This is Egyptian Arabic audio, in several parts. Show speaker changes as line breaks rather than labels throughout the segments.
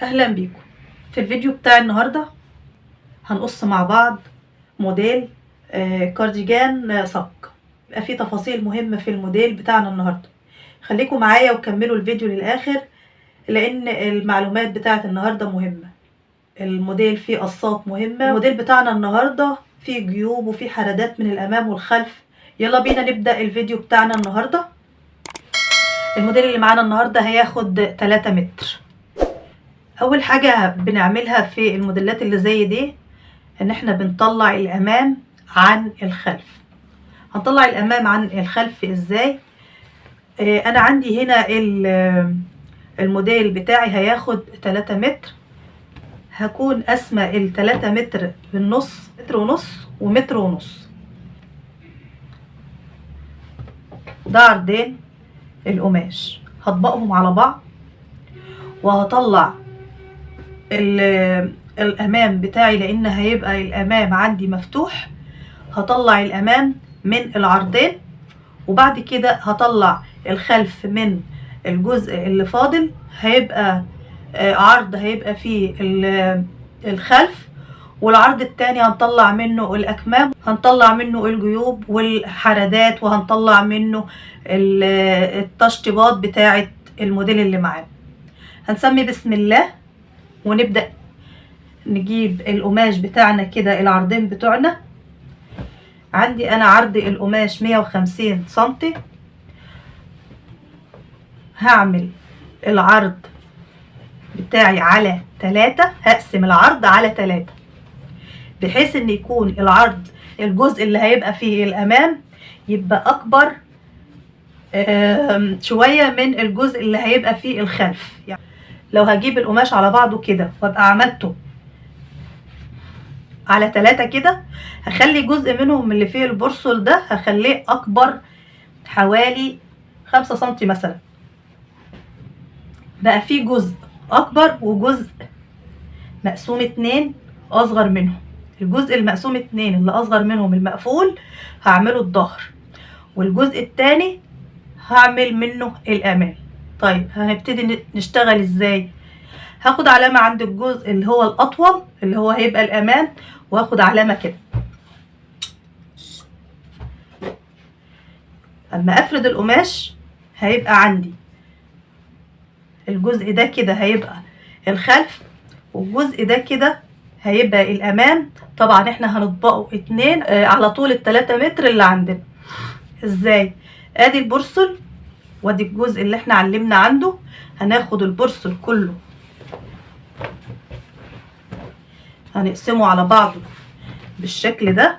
اهلا بيكم في الفيديو بتاع النهارده. هنقص مع بعض موديل كارديجان صك. يبقى فيه تفاصيل مهمة في الموديل بتاعنا النهارده. خليكم معايا وكملوا الفيديو للاخر لان المعلومات بتاعت النهارده مهمة. الموديل فيه قصات مهمة. الموديل بتاعنا النهارده فيه جيوب وفيه حردات من الامام والخلف. يلا بينا نبدأ الفيديو بتاعنا النهارده. الموديل اللي معانا النهارده هياخد 3 متر. اول حاجة بنعملها في الموديلات اللي زي دي ان احنا بنطلع الامام عن الخلف. هنطلع الامام عن الخلف ازاي؟ انا عندي هنا الموديل بتاعي هياخد 3 متر. هكون قاسمة ال 3 متر بالنص، متر ونص ومتر ونص. ده عرضين القماش، هطبقهم على بعض وهطلع الامام بتاعي لان هيبقى الامام عندي مفتوح. هطلع الامام من العرضين وبعد كده هطلع الخلف من الجزء اللي فاضل. هيبقى عرض هيبقى فيه الخلف، والعرض التاني هنطلع منه الاكمام، هنطلع منه الجيوب والحردات، وهنطلع منه التشطيبات بتاعه الموديل اللي معانا. هنسمي بسم الله ونبدأ نجيب القماش بتاعنا كده، العرضين بتوعنا. عندي انا عرض القماش 150 سنتي. هعمل العرض بتاعي على 3، هقسم العرض على 3 بحيث ان يكون العرض الجزء اللي هيبقى فيه الامام يبقى اكبر شوية من الجزء اللي هيبقى فيه الخلف. لو هجيب القماش على بعضه كده وابقى عملته على 3 كده، هخلي جزء منهم اللي فيه البرسل ده هخليه اكبر حوالي 5 سنتي مثلا. بقى فيه جزء اكبر وجزء مقسوم 2 اصغر منهم. الجزء المقسوم 2 اللي اصغر منهم المقفول هعمله الظهر، والجزء التاني هعمل منه الامام. طيب هنبتدي نشتغل ازاي؟ هاخد علامة عند الجزء اللي هو الاطول اللي هو هيبقى الامام، واخد علامة كده. اما افرد القماش هيبقى عندي الجزء ده كده هيبقى الخلف، والجزء ده كده هيبقى الامام. طبعا احنا هنطبقه 2 على طول التلاتة متر اللي عندنا. ازاي؟ ادي البرسل وادي الجزء اللي احنا علمنا عنده. هناخد البرسل كله هنقسمه على بعضه بالشكل ده،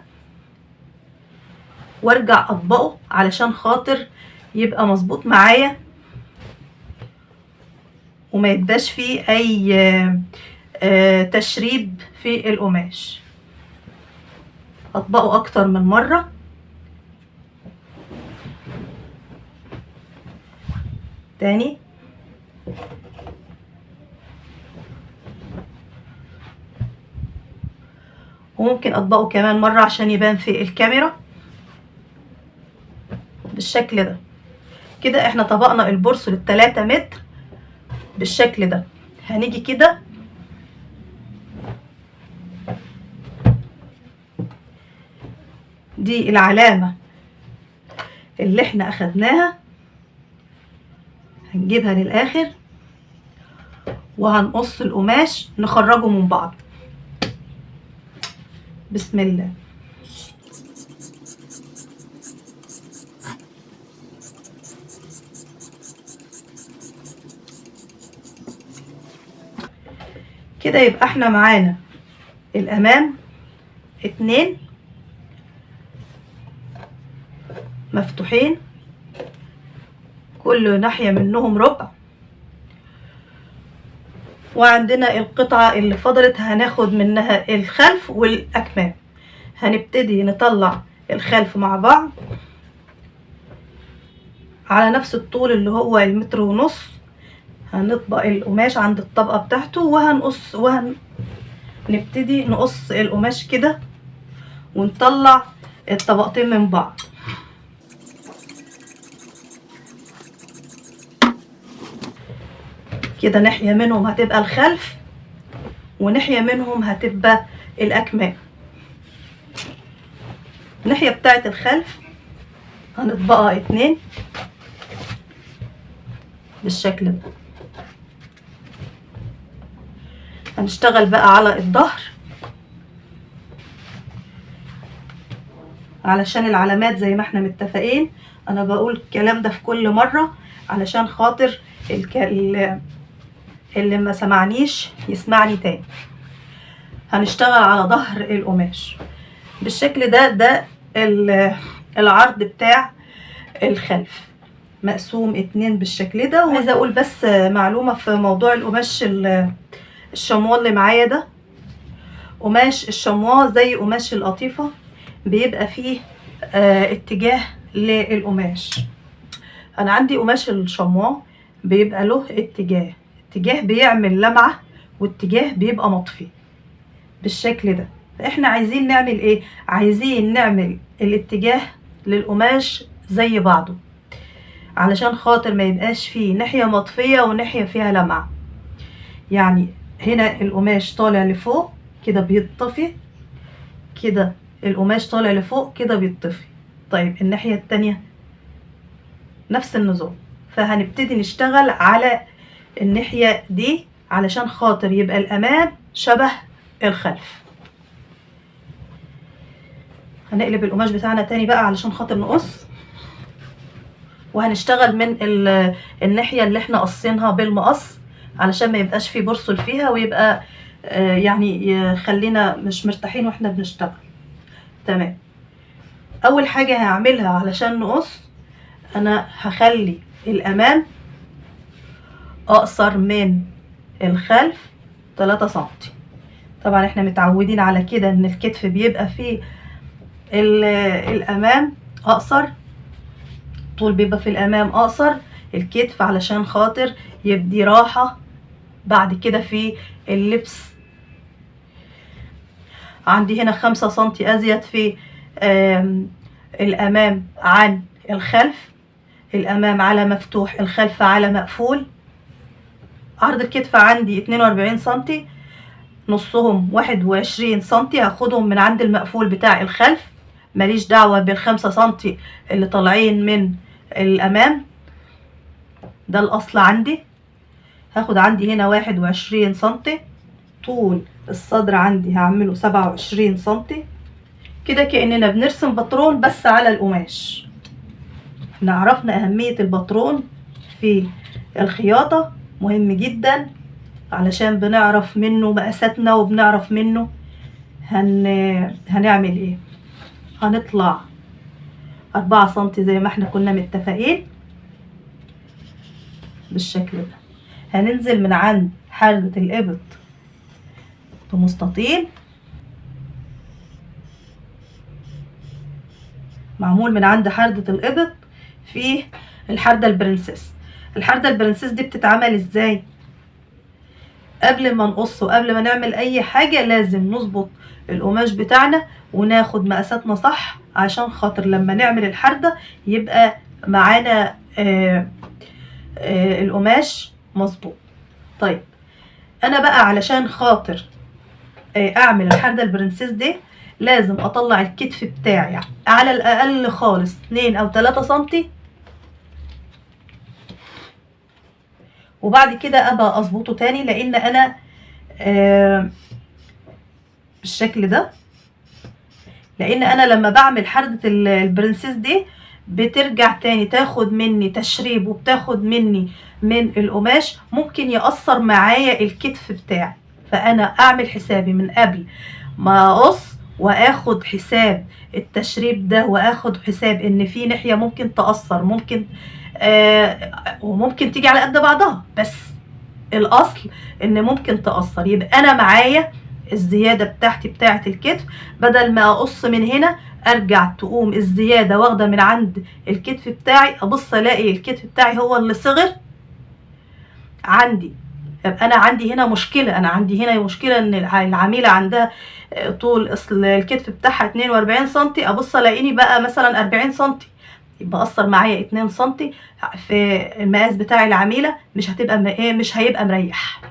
وارجع اطبقه علشان خاطر يبقى مظبوط معايا وما يبقاش فيه اي تشريب في القماش. اطبقه اكتر من مرة. تاني وممكن اطبقه كمان مرة عشان يبان في الكاميرا بالشكل ده. كده احنا طبقنا البرسل التلاتة متر بالشكل ده. هنيجي كده دي العلامة اللي احنا اخدناها هنجيبها للاخر، وهنقص القماش نخرجه من بعض. بسم الله. كده يبقى احنا معانا الامام 2 مفتوحين، كل ناحية منهم ربع، وعندنا القطعة اللي فضلت هناخد منها الخلف والأكمام. هنبتدي نطلع الخلف مع بعض على نفس الطول اللي هو المتر ونص. هنطبق القماش عند الطبقة بتاعته وهنقص، وهنبتدي نقص القماش كده ونطلع الطبقتين من بعض. كده ناحية منهم هتبقى الخلف وناحية منهم هتبقى الأكمام. الناحية بتاعت الخلف هنطبقها 2 بالشكل ده. هنشتغل بقى على الظهر علشان العلامات زي ما احنا متفقين. انا بقول الكلام ده في كل مرة علشان خاطر اللي ما سمعنيش يسمعني تاني. هنشتغل على ظهر القماش بالشكل ده. ده العرض بتاع الخلف مقسوم 2 بالشكل ده. وعايزه اقول بس معلومة في موضوع القماش الشمواه اللي معايا ده. قماش الشمواه زي قماش القطيفه بيبقى فيه اتجاه للقماش. انا عندي قماش الشمواه بيبقى له اتجاه، اتجاه بيعمل لمعة واتجاه بيبقى مطفي بالشكل ده. فاحنا عايزين نعمل ايه؟ عايزين نعمل الاتجاه للقماش زي بعضه علشان خاطر ما يبقاش فيه ناحية مطفية وناحية فيها لمعة. يعني هنا القماش طالع لفوق كده بيطفي، كده القماش طالع لفوق كده بيطفي. طيب الناحية التانية نفس النظام. فهنبتدي نشتغل على الناحية دي علشان خاطر يبقى الأمام شبه الخلف. هنقلب القماش بتاعنا تاني بقى علشان خاطر نقص، وهنشتغل من الناحية اللي احنا قصينها بالمقص علشان ما يبقاش في برصل فيها ويبقى يعني يخلينا مش مرتاحين واحنا بنشتغل. تمام. اول حاجة هعملها علشان نقص، انا هخلي الامام اقصر من الخلف 3 سنتي. طبعا احنا متعودين على كده ان الكتف بيبقى فيه الامام اقصر، طول بيبقى في الامام اقصر الكتف علشان خاطر يدي راحة بعد كده في اللبس. عندي هنا 5 سنتي ازيد في الامام عن الخلف، الامام على مفتوح الخلف على مقفول. عرض الكتف عندي 42 سنتي، نصهم 21 سنتي هاخدهم من عند المقفول بتاع الخلف، ماليش دعوة بال5 سنتي اللي طالعين من الامام، ده الاصل عندي. هاخد عندي هنا 21 سنتي. طول الصدر عندي هعمله 27 سنتي. كده كأننا بنرسم باترون بس على القماش. احنا عرفنا اهمية الباترون في الخياطة، مهم جدا علشان بنعرف منه مقاساتنا وبنعرف منه هنعمل ايه. هنطلع 4 سنتي زي ما احنا كنا متفقين بالشكل ده. هننزل من عند حردة الإبط بمستطيل معمول من عند حردة الإبط في الحردة البرنسيس. الحردة البرنسيس دي بتتعمل ازاي؟ قبل ما نقص وقبل ما نعمل اي حاجة لازم نظبط القماش بتاعنا وناخد مقاساتنا صح عشان خاطر لما نعمل الحردة يبقى معانا القماش مظبوط. طيب انا بقى علشان خاطر اعمل الحردة البرنسيس دي لازم اطلع الكتف بتاعي على الاقل خالص 2 او 3 سنتي، وبعد كده ابقى اظبطه تاني، لان انا بالشكل ده، لان انا لما بعمل حردة البرنسيس دي بترجع تاني تاخد مني تشريب وبتاخد مني من القماش، ممكن يأثر معايا الكتف بتاعي. فانا اعمل حسابي من قبل ما اقص واخد حساب التشريب ده، واخد حساب ان في ناحية ممكن تأثر، ممكن وممكن تيجي على قد بعضها، بس الاصل ان ممكن تأثر. يبقى انا معايا الزيادة بتاعتي بتاعة الكتف، بدل ما اقص من هنا ارجع تقوم الزيادة واخدة من عند الكتف بتاعي، ابص الاقي الكتف بتاعي هو اللي صغر عندي. يبقى انا عندي هنا مشكلة، انا عندي هنا مشكلة ان العميلة عندها طول اصل الكتف بتاعها 42 سنتي، ابص الاقيني بقى مثلا 40 سنتي. يبقى قصر معايا 2 سنتي في المقاس بتاع العميله، مش هتبقى ايه، مش هيبقى مريح.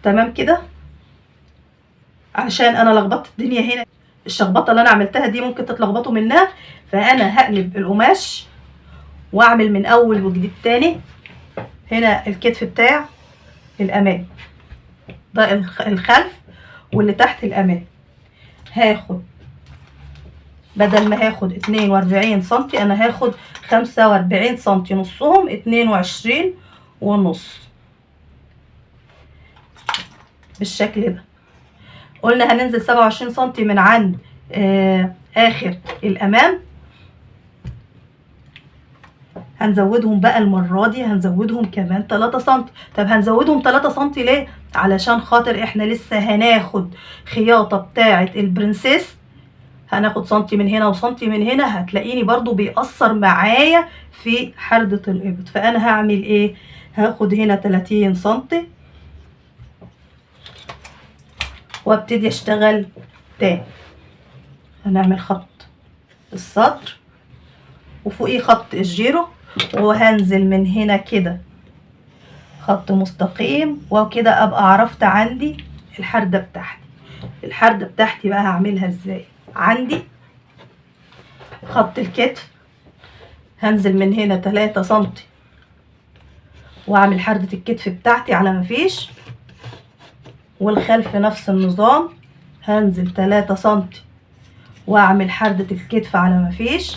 تمام كده؟ عشان انا لخبطت الدنيا هنا، الشخبطه اللي انا عملتها دي ممكن تتلخبطوا منها، فانا هقلب القماش واعمل من اول وجديد تاني. هنا الكتف بتاع الامام، ده الخلف واللي تحت الامام. هاخد بدل ما هاخد 42 سنتي انا هاخد 45 سنتي، نصهم 22 ونص بالشكل ده. قلنا هننزل 27 سنتي من عند اخر الامام، هنزودهم بقى المرة دي، هنزودهم كمان 3 سنتي. طب هنزودهم 3 سنتي ليه؟ علشان خاطر احنا لسه هناخد خياطة بتاعة البرنسيس، هناخد سنتي من هنا وسنتي من هنا، هتلاقيني برضو بيأثر معايا في حردة الإبط. فأنا هعمل ايه؟ هاخد هنا 30 سنتي وابتدي اشتغل تاني. هنعمل خط الصدر وفوقيه خط الجيرو، وهنزل من هنا كده خط مستقيم، وكده ابقى عرفت عندي الحردة بتاعتي. الحردة بتاعتي بقى هعملها ازاي؟ عندي خط الكتف، هنزل من هنا 3 سنتي واعمل حردة الكتف بتاعتي على ما فيش، والخلف نفس النظام، هنزل 3 سنتي واعمل حردة الكتف على ما فيش.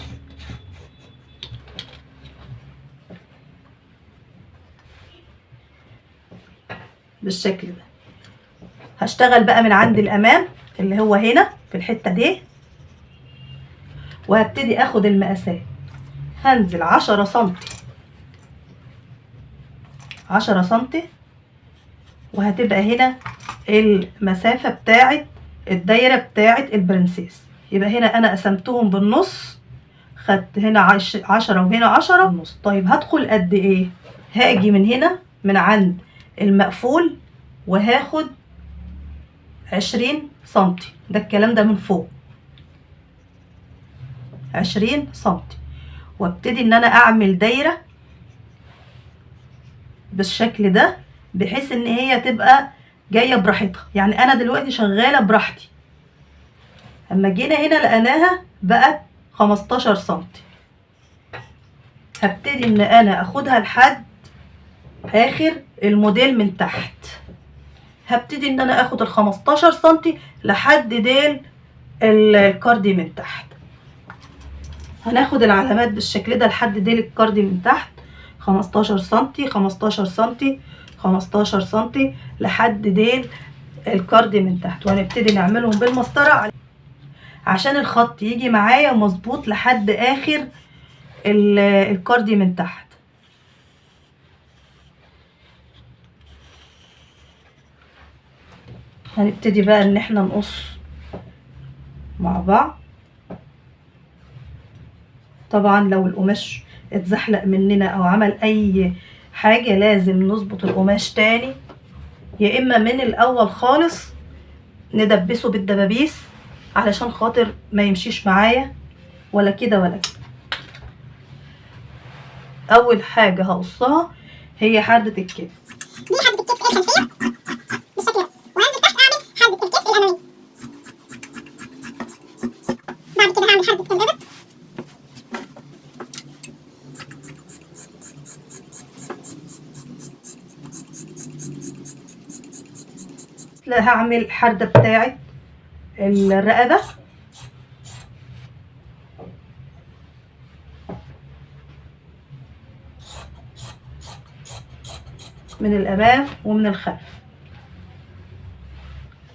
بالشكل ده. هشتغل بقى من عند الامام اللي هو هنا في الحتة دي، وهبتدي اخد المقاسات. هنزل 10 سنتي، 10 سنتي، وهتبقى هنا المسافة بتاعت الدايرة بتاعت البرنسيس. يبقى هنا انا قسمتهم بالنص، خدت هنا 10 وهنا 10 ونص. طيب هدخل قد ايه؟ هاجي من هنا من عند المقفول وهاخد 20 سنتي، ده الكلام ده من فوق 20 سنتي، وابتدي ان انا اعمل دايرة بالشكل ده بحيث ان هي تبقى جاية براحتها. يعني انا دلوقتي شغالة براحتي. اما جينا هنا لقيناها بقت 15 سنتي، هبتدي ان انا اخدها لحد اخر الموديل من تحت. هبتدي ان انا اخد ال 15 سنتي لحد ديل الكاردي من تحت. هناخد العلامات بالشكل ده لحد ديل الكاردي من تحت، 15 سنتي، 15 سنتي، 15 سنتي لحد ديل الكاردي من تحت. وهنبتدي نعملهم بالمسطرة عشان الخط يجي معايا مظبوط لحد اخر الكاردي من تحت. هنبتدي بقى ان احنا نقص مع بعض. طبعا لو القماش اتزحلق مننا او عمل اي حاجة لازم نظبط القماش تاني، يا اما من الاول خالص ندبسه بالدبابيس علشان خاطر ما يمشيش معايا ولا كده ولا كده. اول حاجة هقصها هي حردة الكتف.
دي حردة الكتف الخلفية بالشكل ده، وهنزل تحت اعمل حردة الكتف الامامية. بعد كده هعمل حردة الابط.
هعمل حردة بتاعت الرقبة. من الأمام ومن الخلف.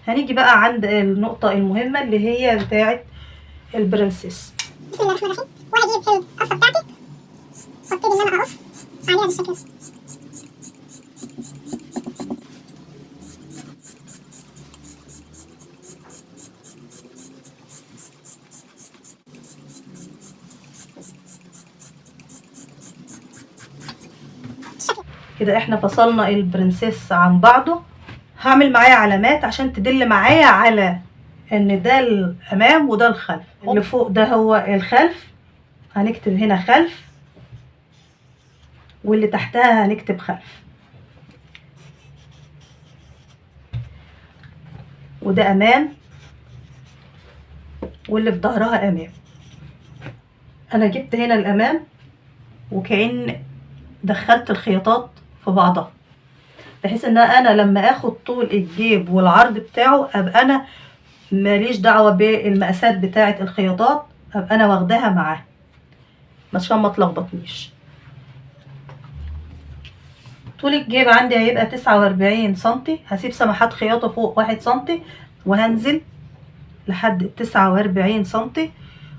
هنيجي بقى عند النقطة المهمة اللي هي بتاعت البرنسيس.
بسم الله الرحمن الرحيم. وهجيب القصة بتاعتي وابتدي ان انا اقص عليها بالشكل ده.
كده احنا فصلنا البرنسيس عن بعضه. هعمل معايا علامات عشان تدل معايا على ان ده الامام وده الخلف. اللي فوق ده هو الخلف، هنكتب هنا خلف، واللي تحتها هنكتب خلف، وده امام، واللي في ظهرها امام. انا جبت هنا الامام وكأن دخلت الخياطات في بعضها، بحيث ان انا لما اخد طول الجيب والعرض بتاعه ابقى انا ماليش دعوة بالمقاسات بتاعة الخياطات، ابقى انا واخداها معاه عشان ما تلخبطنيش. طول الجيب عندي هيبقى 49 سنتي، هسيب سماحات خياطة فوق 1 سنتي وهنزل لحد 49 سنتي،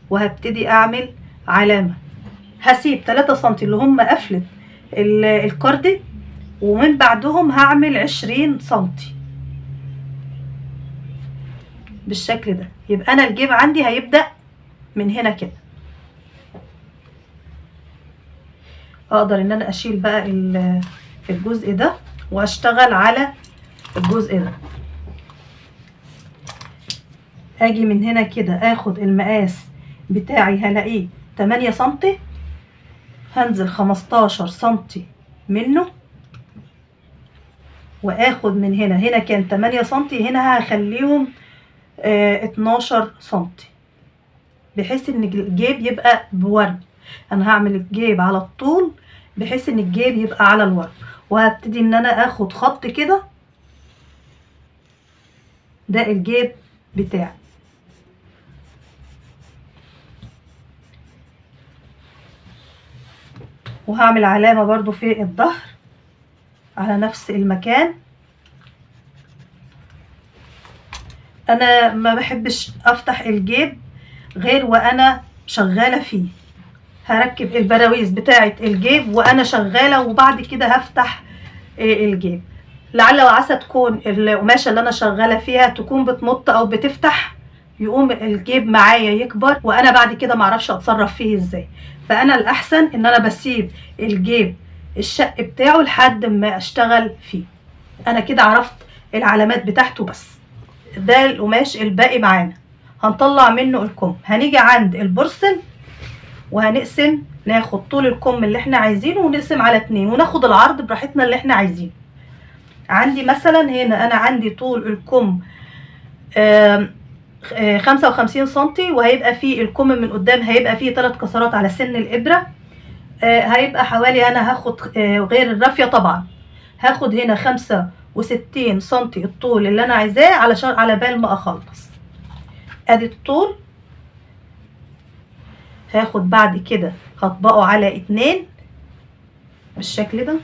وهبتدي اعمل علامة. هسيب 3 سنتي اللي هم قفلة الكاردي، ومن بعدهم هعمل 20 سنتي بالشكل ده. يبقى انا الجيب عندي هيبدأ من هنا كده. اقدر ان انا اشيل بقى الجزء ده واشتغل على الجزء ده. اجي من هنا كده اخد المقاس بتاعي هلاقيه 8 سنتي، هنزل 15 سنتي منه، واخد من هنا، هنا كان 8 سنتي، هنا هخليهم 12 سنتي، بحيث ان الجيب يبقى بورب. انا هعمل الجيب على الطول بحيث ان الجيب يبقى على الورب، وهبتدي ان انا اخد خط كده، ده الجيب بتاعي. وهعمل علامة برضو في الظهر على نفس المكان. انا ما بحبش افتح الجيب غير وانا شغالة فيه، هركب البراويز بتاعة الجيب وانا شغالة، وبعد كده هفتح الجيب. لعل وعسى تكون القماشة اللي انا شغالة فيها تكون بتمط او بتفتح، يقوم الجيب معايا يكبر وانا بعد كده معرفش اتصرف فيه ازاي. فانا الاحسن ان انا بسيب الجيب الشق بتاعه لحد ما اشتغل فيه. انا كده عرفت العلامات بتاعته. بس ده القماش الباقي معانا هنطلع منه الكم. هنيجي عند البرسل وهنقسم، ناخد طول الكم اللي احنا عايزينه ونقسم على 2، وناخد العرض براحتنا اللي احنا عايزينه. عندي مثلا هنا انا عندي طول الكم 55 سنتي، وهيبقى فيه الكم من قدام هيبقى فيه 3 كسرات على سن الابرة. هيبقى حوالي، انا هاخد غير الرافية طبعا، هاخد هنا 65 سنتي الطول اللي انا عايزاه علشان على بال ما اخلص. ادي الطول. هاخد بعد كده هطبقه على 2 بالشكل ده،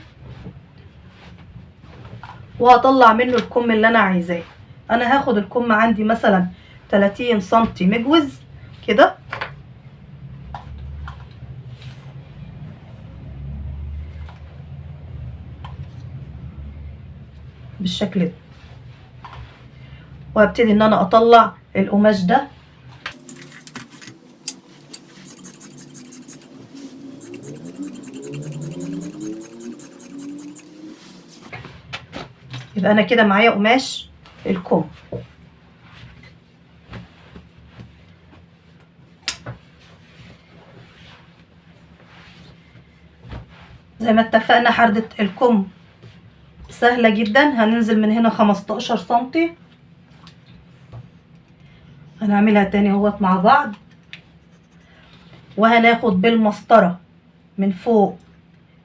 وهطلع منه الكم اللي انا عايزاه. انا هاخد الكم عندي مثلا 30 سنتي مجوز كده، بالشكل ده، وهبتدي ان انا اطلع القماش ده. يبقى انا كده معايا قماش الكم. زي ما اتفقنا حردة الكم سهلة جدا. هننزل من هنا 15 سنتي، هنعملها تاني اهوت مع بعض، وهناخد بالمسطرة من فوق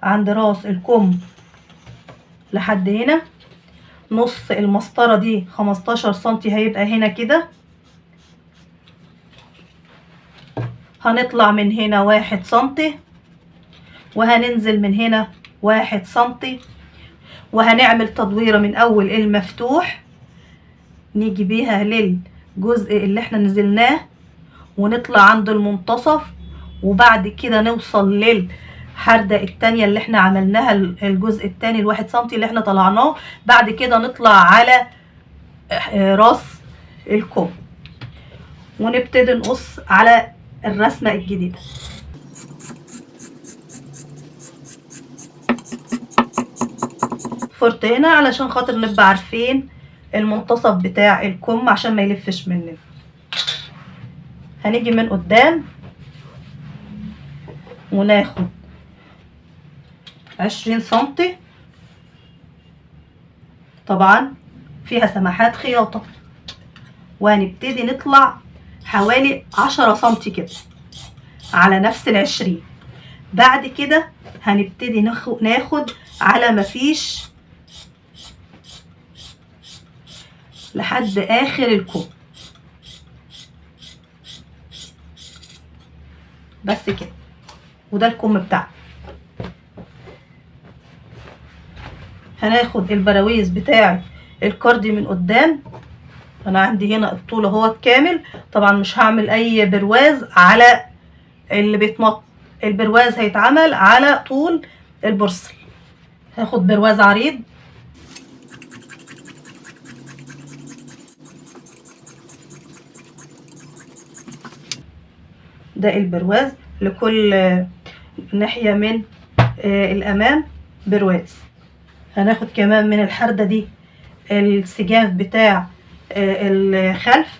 عند راس الكم لحد هنا. نص المسطرة دي 15 سنتي هيبقى هنا كده. هنطلع من هنا 1 سنتي، وهننزل من هنا 1 سنتي، وهنعمل تدويرة من أول المفتوح نيجي بيها للجزء اللي احنا نزلناه، ونطلع عند المنتصف، وبعد كده نوصل للحردة التانية اللي احنا عملناها، الجزء التاني 1 سنتي اللي احنا طلعناه. بعد كده نطلع على راس الكم، ونبتدي نقص على الرسمة الجديدة. فرط هنا علشان خاطر نبقى عارفين المنتصف بتاع الكم عشان ما يلفش مننا. هنيجي من قدام وناخد 20 سنتي، طبعا فيها سماحات خياطة. وهنبتدي نطلع حوالي 10 سنتي كده على نفس 20. بعد كده هنبتدي ناخد على مفيش لحد اخر الكم بس كده. وده الكم بتاعنا. هناخد البراويز بتاعي الكاردي من قدام. انا عندي هنا الطول اهوت كامل، طبعا مش هعمل اي برواز على اللي بيتمط، البرواز هيتعمل على طول البرصل. هاخد برواز عريض ده البرواز لكل ناحية من الامام برواز. هناخد كمان من الحردة دي السجاف بتاع الخلف.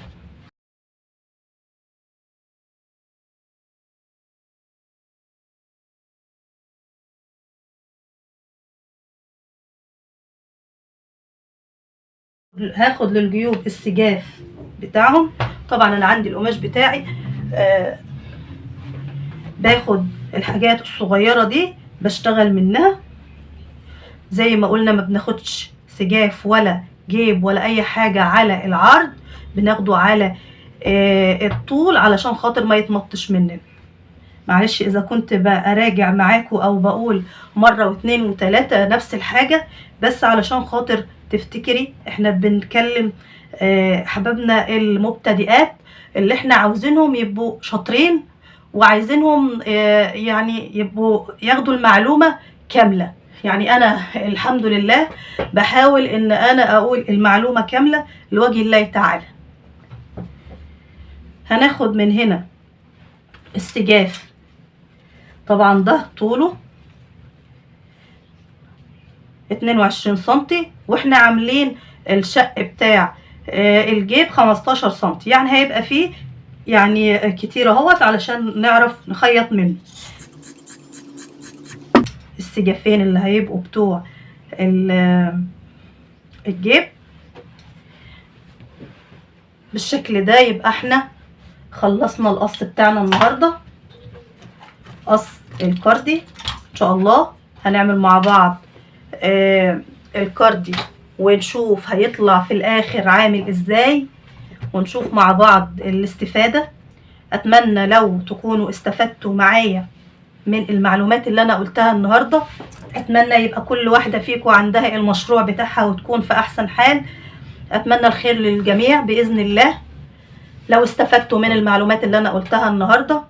هاخد للجيوب السجاف بتاعهم. طبعا انا عندي القماش بتاعي باخد الحاجات الصغيرة دي بشتغل منها. زي ما قلنا ما بناخدش سجاف ولا جيب ولا اي حاجة على العرض، بناخده على الطول علشان خاطر ما يتمطش مننا. معلش اذا كنت براجع معاكم او بقول مرة واثنين وثلاثة نفس الحاجة، بس علشان خاطر تفتكري احنا بنكلم حبايبنا المبتدئات اللي احنا عاوزينهم يبقوا شاطرين، وعايزينهم يعني يبقوا ياخدوا المعلومة كاملة. يعني انا الحمد لله بحاول ان انا اقول المعلومة كاملة لوجه الله تعالى. هناخد من هنا السجاف، طبعا ده طوله 22 سنتي، واحنا عاملين الشق بتاع الجيب 15 سنتي، يعني هيبقى فيه يعني كتير اهوت علشان نعرف نخيط منه. السجافين اللي هيبقوا بتوع الجيب بالشكل ده. يبقى احنا خلصنا القص بتاعنا النهارده، قص الكاردي. ان شاء الله هنعمل مع بعض الكاردي ونشوف هيطلع في الاخر عامل ازاي، ونشوف مع بعض الاستفادة. اتمنى لو تكونوا استفدتوا معايا من المعلومات اللي انا قلتها النهاردة. اتمنى يبقى كل واحدة فيكم عندها المشروع بتاعها وتكون في احسن حال. اتمنى الخير للجميع باذن الله. لو استفدتوا من المعلومات اللي انا قلتها النهاردة،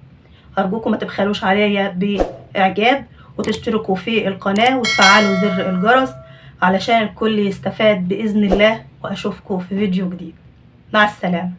ارجوكم ما تبخلوش عليا باعجاب، وتشتركوا في القناة وتفعلوا زر الجرس علشان الكل يستفاد باذن الله. واشوفكم في فيديو جديد. مع السلامة.